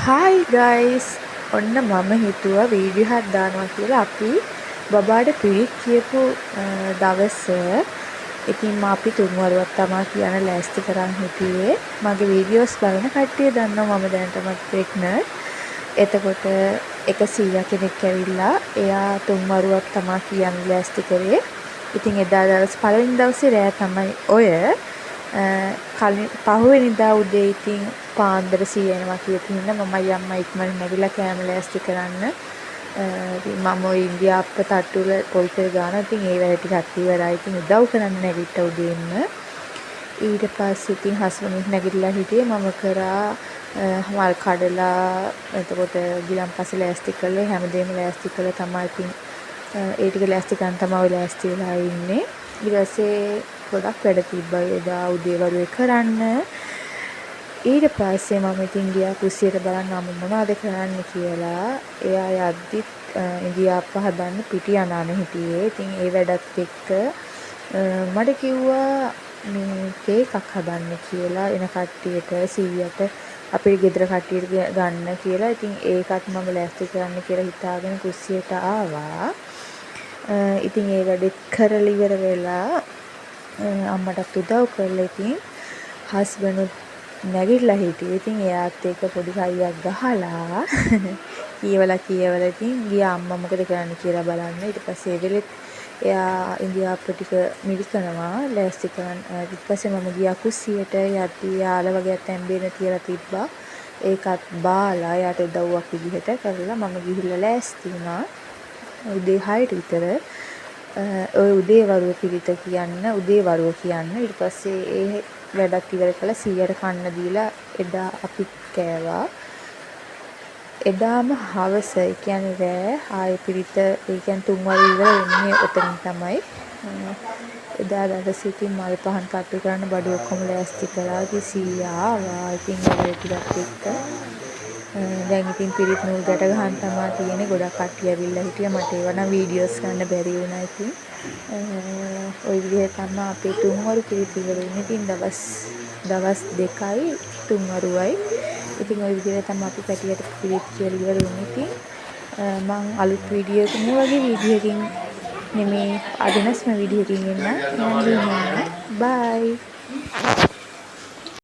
Hi guys, ඔන්න මම හිතුවා වීඩියෝ එකක් දානවා කියලා. අපි බබාට පිරිත් කියපු දවස. ඉතින් අපි තුන් වරුවක් තමා කියන්න ලෑස්ති කරන් හිටියේ. මගේ වීඩියෝස් බලන කට්ටිය දන්නවා මම දැනටමත් ප්‍රෙග්නන්ට්. එතකොට එක සීයා කෙනෙක් ඇවිල්ලා එයා තුන් වරුවක් තමා කියන්න ලෑස්ති කරේ. ඉතින් එදා දවස් පළවෙනි දවසේ රෑ තමයි ඔය. කලින් පහුවෙනිදා උදේ ඉතින් පාන්දර සීයා එනවා කියපු හින්දා මමයි අම්මයි ඉක්මනට නැගිටලා කෑම ලෑස්ති කරන්න. ඉතින් මම ඔය ඉන්දියාප්ප තට්ටු වල පොල් තෙල් ගානවා. ඉතින් ඒ වැඩ ටිකත් ඉවරයි. ඉතින් උදව් කරන්න නැගිට්ටා උදේන්ම. ඊට පස්සේ ඉතින් හස්බන්ඩ් නැගිටලා හිටියේ. මම කරා මල් කඩලා, එතකොට ගිලන්පස ලෑස්ති කරලා, හැමදේම ලෑස්ති කරලා තමයි ඉතින් ඒ ටික ලෑස්ති කරන් තමයි ඔය ලෑස්ති වෙලා ඉන්නේ. ඊට පස්සේ ගොඩක් වැඩ තිබ්බා එදා උදේ වරුවේ කරන්න. ඊට පස්සේ මම ඉතින් ගියා කුස්සියට බලන්න අම්මා මොනවද කරන්නේ කියලා. එයා යද්දිත් ඉඳිආප්ප හදන්න පිටි අනාන හිටියේ. ඉතින් ඒ වැඩත් එක්ක මට කිව්වා මේ තේ එකක් හදන්න කියලා එන කට්ටියට, සීයට, අපේ ගෙදර කට්ටියට ගන්න කියලා. ඉතින් ඒකත් මම ලෑස්ති කරන්න කියලා හිතාගෙන කුස්සියට ආවා. ඉතින් ඒ වැඩෙත් කරලා ඉවර වෙලා අම්මටත් උදව් කරලා, ඉතින් හස්බන්ඩුත් නැගිටලා හිටියේ. ඉතින් එයාත් එක්ක පොඩි කයියක් ගහලා කියවලා කියවලා ඉතින් ගියා අම්මා මොකද කරන්නේ කියලා බලන්න. ඊට පස්සේ ඒ වෙලෙත් එයා ඉඳිආප්ප ටික මිරිකනවා ලෑස්ති කරන්න. ඊට පස්සේ මම ගියා කුස්සියට. යද්දී යාල වගයක් තැම්බෙන්න තියලා තිබ්බා. ඒකත් බාලා එයාට උදව්වක් විදිහට කරලා මම ගිහිල්ලා ලෑස්ති වුණා. උදේ 6ට විතර ඔය උදේ වරුව පිරිත කියන්න, උදේ වරුව කියන්න. ඊට පස්සේ ඒ වැඩත් ඉවර කරලා සීයට කන්න දීලා එදා අපිත් කෑවා. එදාම හවස, ඒ කියන්නේ රෑ, ආයෙ පිරිත, ඒ කියන්නේ තුන් වරුව ඉවර වෙන්නේ ඔතනින් තමයි. එදා දවසේ ඉතින් මල් පහන් තට්ටු කරන්න බඩු ඔක්කොම ලෑස්ති කරා. ඉතින් සීයා ආවා. ඉතින් ඒ වැඩ ටිකත් එක්ක දැන් ඉතින් පිරිත් නූල් ගැට ගහන්න තමා තියෙන්නේ. ගොඩක් කට්ටිය ඇවිල්ලා හිටියා. මට ඒවා නම් වීඩියෝස් ගන්න බැරි වුණා ඉතින්. ඔය විදිහට තමා අපේ තුන්වරු පිරිත් ඉවර වුණේ. ඉතින් දවස් දවස් 2යි තුන්වරුවයි. ඉතින් ඔය විදිහට තමයි අපි පැටියට පිරිත් කියලා ඉවර වුණේ. ඉතින් මං අලුත් වීඩියෝ එක මේ වගේ වීඩියෝ එකකින් නෙමේ, වෙනස්ම විදිහකින් එන්නම්. එහෙනම් ගිහින් එන්න. බයි.